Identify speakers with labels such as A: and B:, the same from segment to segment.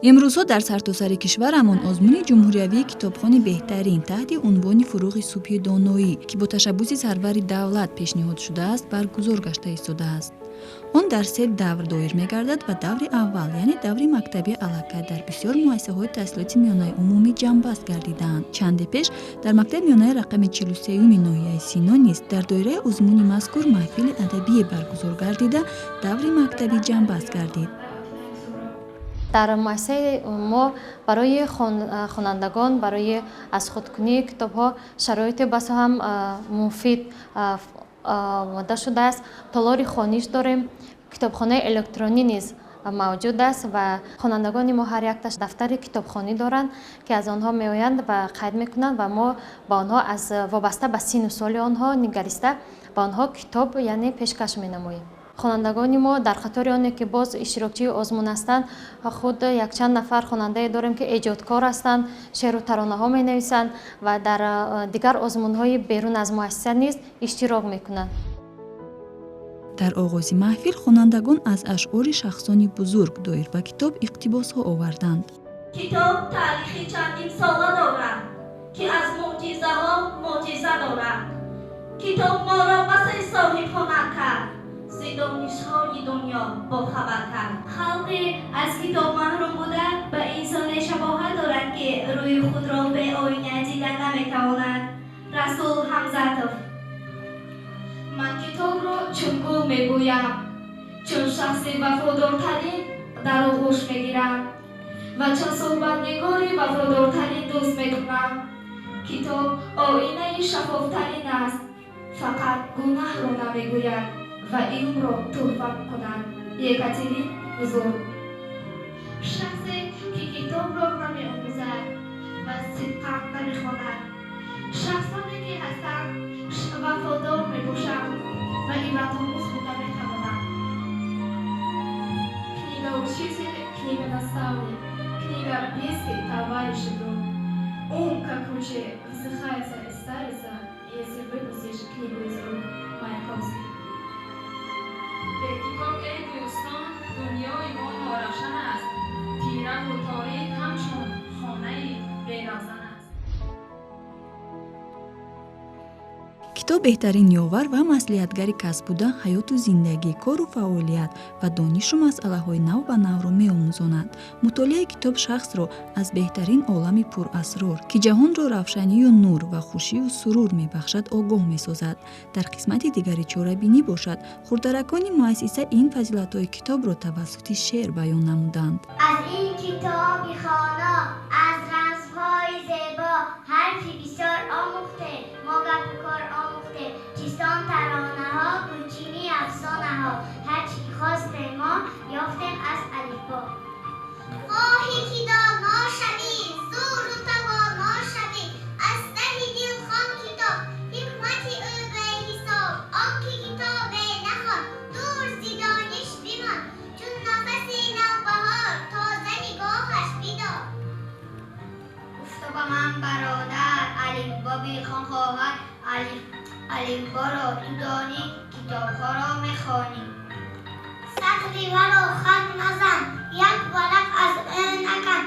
A: Имрӯзҳо дар сартосари кишварамон озмуни ҷумҳуриявии китобхони беҳтарин таҳти унвони «Фурӯғи субҳи доноӣ», ки бо ташаббуси сарвари давлат пешниҳод шудааст, баргузор гашта истодааст. Он дар се давр доир мегардад ва даври аввал, яъне даври мактабӣ, аллакай дар бисёр муассисаҳои таҳсилоти миёнаи умумӣ ҷамъбаст гардидаанд. Чанде пеш дар мактаби миёнаи рақами 43-юми ноҳияи Сино низ дар доираи озмуни мазкур маҳфили адабие баргузор гардида, даври мактабӣ ҷамъбаст гардид.
B: Дар муассисаи мо барои хонандагон барои аз худкунии китобҳо шароити басо ҳам муфид омода шудааст. Толори хониш дорем, китобхонаи электронӣ низ мавҷуд аст ва хонандагони мо ҳар якташ дафтари китобхонӣ доранд, ки аз онҳо меоянд ва қайд мекунанд ва мо ба онҳо аз вобаста ба синну соли онҳо нигариста ба онҳо китоб, яъне, пешкаш менамоем. Хонандагони мо дар қатори оне ки боз иштирокчии озмун ҳастанд, худ якчанд нафар хонандае дорем, ки эҷодкор ҳастанд, шеъру таронаҳо менависанд ва дар дигар озмунҳои берун аз муассиса низ иштирок мекунанд.
A: Дар оғози маҳфил хонандагон аз ашъори шахсони бузург доир ба китоб иқтибосҳо оварданд.
C: Китоб таърихи чандинсола дорад, ки аз мӯъҷизаҳо мӯъҷиза дорад. Китоб моро басе соҳибҳунар кард, зи донишҳои дунё бохабар кард.
D: Халқе аз китоб маҳрум буда ба инсоне шабоҳат дорад, ки рӯи худро бе оина дида наметавонад. Расул Ҳамзатов.
E: Ман китобро чун гул мебӯям, чун шахси вафодортарин дар оғӯш мегирам ва чун суҳбатнигори вафодортарин дӯст медорам. Китоб оинаи шаффофтарин аст, фақат гунаҳро намегӯяд ва илмро тӯҳфа мекунад. Екатерин Бузург.
F: Шахсе ки китобро намеомӯзад ва сидқан намехонад, шахсоне ки ҳастанд, вафодор мебошанд ва ибратомӯз буда метавонанд.
E: Книга учитель, книга наставник, книга близкий товарищ и друг. Ум, как ручей, высыхается и старится, если выпустишь книгу из рук. Маяковский.
G: Бе китоб, эй дӯстон, дунёи мо норавшан аст, тираву торик ҳамчун хонаи беравзан аст.
A: Китоб беҳтарин ёвар ва маслиҳатгари кас буда, ҳаёту зиндагӣ, кору фаъолият ва донишу масъалаҳои нав ба навро меомӯзонад. Мутолиаи китоб шахсро аз беҳтарин олами пурасрор, ки ҷаҳонро равшанию нур ва хушию сурур мебахшад, огоҳ месозад. Дар қисмати дигари чорабинӣ бошад, хурдаракони муассиса ин фазилатҳои китобро тавассути шеър баён намуданд.
H: Аз ин китоби хоно, аз рамзҳои зебо, ҳарфи бисёр омӯхтем, мо гапу кор омӯхтем. Чистон таронаҳо, гулчини афсонаҳо, ҳарчи ки хостем мо, ёфтем аз алифбо.
I: Хоҳӣ ки доно шавӣ, зӯру тавоно шавӣ, аз таҳи дил хон китоб, ҳикмати ӯ беҳисоб. Он ки китобе нахонд, дур зи дониш бимонд, чун нафаси навбаҳор тоза нигоҳаш бидор.
H: Гуфта ба ман бародар: алифбо бихон, хоҳар. Алифборо ту донӣ, китобҳоро мехонӣ.
I: Сатри варо хат мазан, як варақ аз ӯ накан.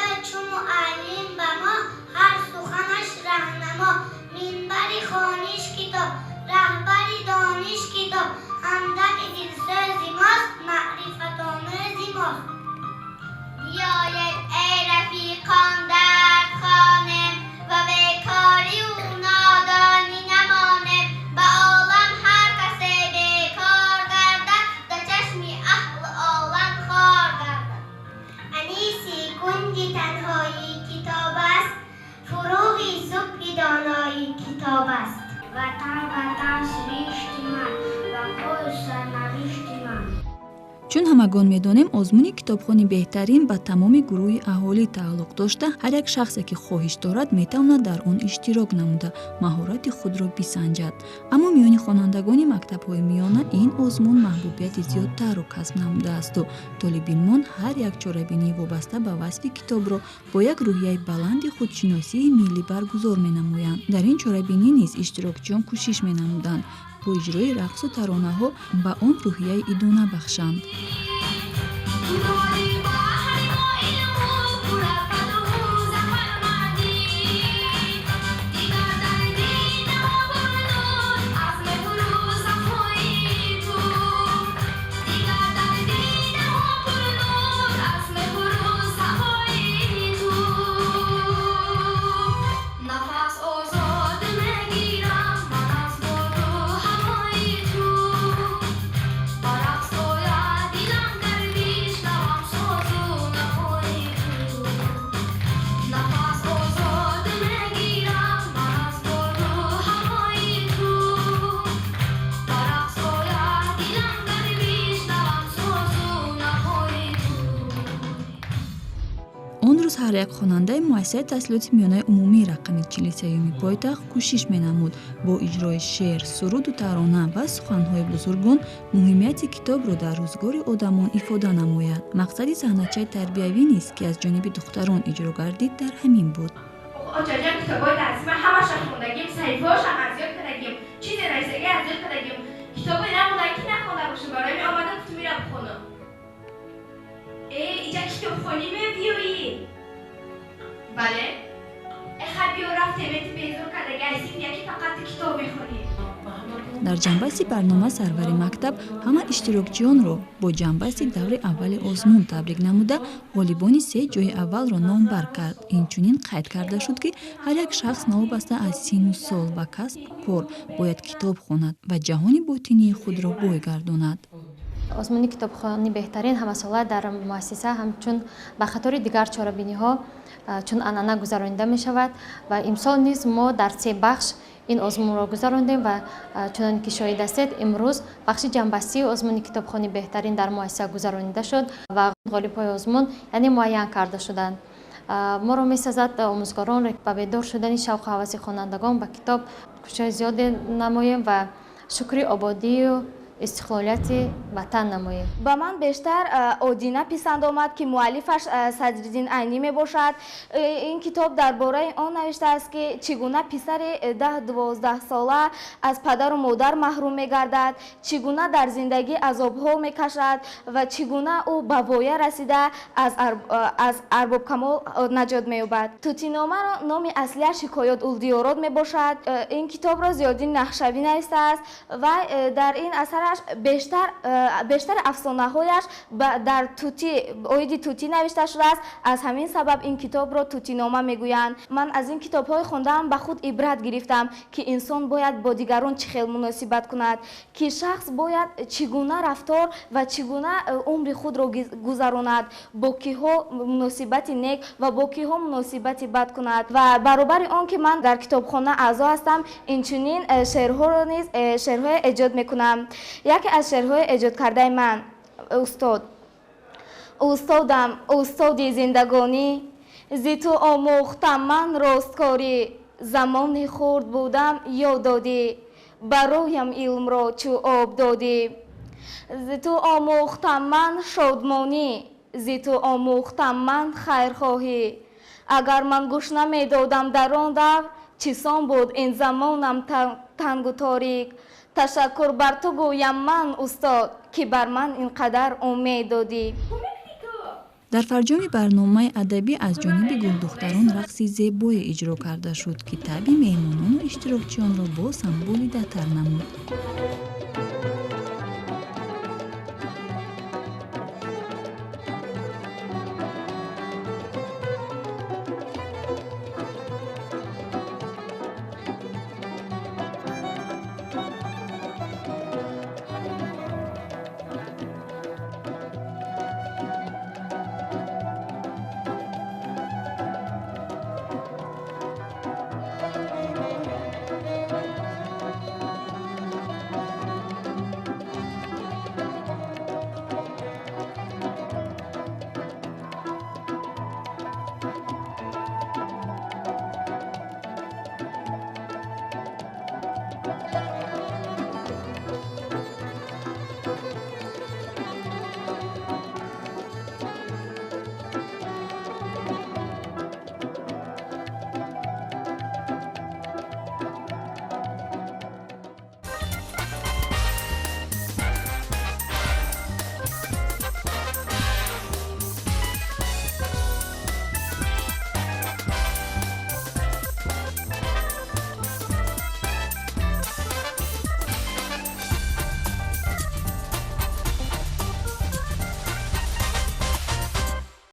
I: Ӯ чу муаллим ба мо, ҳар суханаш раҳнамо. Минбари хониш китоб, раҳбари дониш китоб, ҳамдами дилсӯзи мост, маърифатомӯзи мост.
H: Биёед, эй рафиқон, дарс хонем ва бекориву нодонӣ намонем. Ба олам ҳар касе бекор гардад, дар чашми аҳлу олам хор гардад.
I: Аниси кунҷи танҳоӣ китоб аст, фурӯғи субҳи доноӣ китоб аст. Ватан, ватан, сиришти ман, вафою сарнавишти ман.
A: Чун ҳамагон медонем, озмуни китобхони беҳтарин ба тамоми гурӯҳи аҳолӣ тааллуқ дошта, ҳар як шахсе ки хоҳиш дорад, метавонад дар он иштирок намуда, маҳорати худро бисанҷад. Аммо миёни хонандагони мактабҳои миёна ин озмун маҳбубияти зиёдтарро касб намудаасту толибилмон ҳар як чорабинии вобаста ба васфи китобро бо як рӯҳияи баланди худшиносии миллӣ баргузор менамоянд. Дар ин чорабинӣ низ иштирокчиён кӯшиш менамуданд, бо иҷрои рақсу таронаҳо ба он рӯҳияи идона бахшанд.
F: Нури баҳри мо.
A: Ҳар як хонандаи муассисаи таҳсилоти миёнаи умумии рақами 43-юми пойтахт кӯшиш менамуд бо иҷрои шеър, суруду тарона ва суханҳои бузургон муҳимияти китобро дар рӯзгори одамон ифода намояд. Мақсади саҳначаи тарбиявӣ низ, ки аз ҷониби духтарон иҷро гардид, дар ҳамин буд.
E: Очаҷон, китобҳои дарси ман ҳамаша хондагим, саҳифаҳошам аз ёд кардагим, чизе нависагӣ аз ёд кардагим. Китобе набуданд, ки нахонда бошам. Барои ми омадам, гуфтум, мира бихонам. Э, иҷа китобхонӣ мебиёӣ? Бале. Эха, биё, рафтем, эти безор кардаги, айсим яки фақат ту китоб мехонӣ.
A: Дар ҷамъбасти барнома сарвари мактаб ҳама иштирокчиёнро бо ҷамъбасти даври аввали озмун табрик намуда, ғолибони се ҷои аввалро номбар кард. Инчунин қайд карда шуд, ки ҳар як шахс новобаста аз синну сол ва касбу кор бояд китоб хонад ва ҷаҳони ботинии худро бой гардонад.
B: Озмуни китобхонии беҳтарин ҳамасола дар муассиса ҳамчун ба қатори дигар чорабиниҳо чун анъана гузаронида мешавад ва имсол низ мо дар се бахш ин озмунро гузарондем ва чунон ки шоҳид ҳастед, имрӯз бахши ҷамъбастии озмуни китобхонии беҳтарин дар муассиса гузаронида шуд ва ғолибҳои озмун, яъне, муайян карда шуданд. Моро месазад омӯзгоронро ба бедор шудани шавқу ҳаваси хонандагон ба китоб кӯшишҳои зиёде намоем ва шукри ободию истиқлолияти ватан намоем.
D: Ба ман бештар «Одина» писанд омад, ки муаллифаш Садриддин Айнӣ мебошад. Ин китоб дар бораи он навиштааст, ки чӣ гуна писари 10-12 сола аз падару модар маҳрум мегардад, чӣ гуна дар зиндагӣ азобҳо мекашад ва чӣ гуна ӯ ба воя расида аз Арбобкамол наҷот меёбад. Тутиномаро номи аслияш «Ҳикоят ул-диёрот» мебошад. Ин китобро Зиёддин Нахшавӣ навистааст ва дар ин асараш бештари афсонаҳояш дар тутӣ, оиди тутӣ навишта шудааст. Аз ҳамин сабаб ин китобро Тутинома мегӯянд. Ман аз ин китобҳои хондаам ба худ ибрат гирифтам, ки инсон бояд бо дигарон чӣ хел муносибат кунад, ки шахс бояд чӣ гуна рафтор ва чӣ гуна умри худро гузаронад, бо киҳо муносибати нек ва бо киҳо муносибати бад кунад. Ва баробари он ки ман дар китобхона аъзо ҳастам, инчунин шеърҳоро низ шеърҳое эҷод мекунам. Яке аз шеърҳои эҷодкардаи ман «Устод». Устодам, устоди зиндагонӣ, зи ту омӯхтам ман росткорӣ. Замони хурд будам ёд додӣ, бароям илмро чӯ об додӣ. Зи ту омӯхтам ман шодмонӣ, зи ту омӯхтам ман хайрхоҳӣ. Агар ман гӯш намедодам дар он давр, чисон буд ин замонам тангу торик. Ташаккур бар ту гӯям ман, устод, ки бар ман ин қадар умед додӣ.
A: Дар фарҷоми барномаи адабӣ аз ҷониби гулдухтарон рақси зебое иҷро карда шуд, ки таъби меҳмонону иштирокчиёнро боз ҳам болидатар намуд.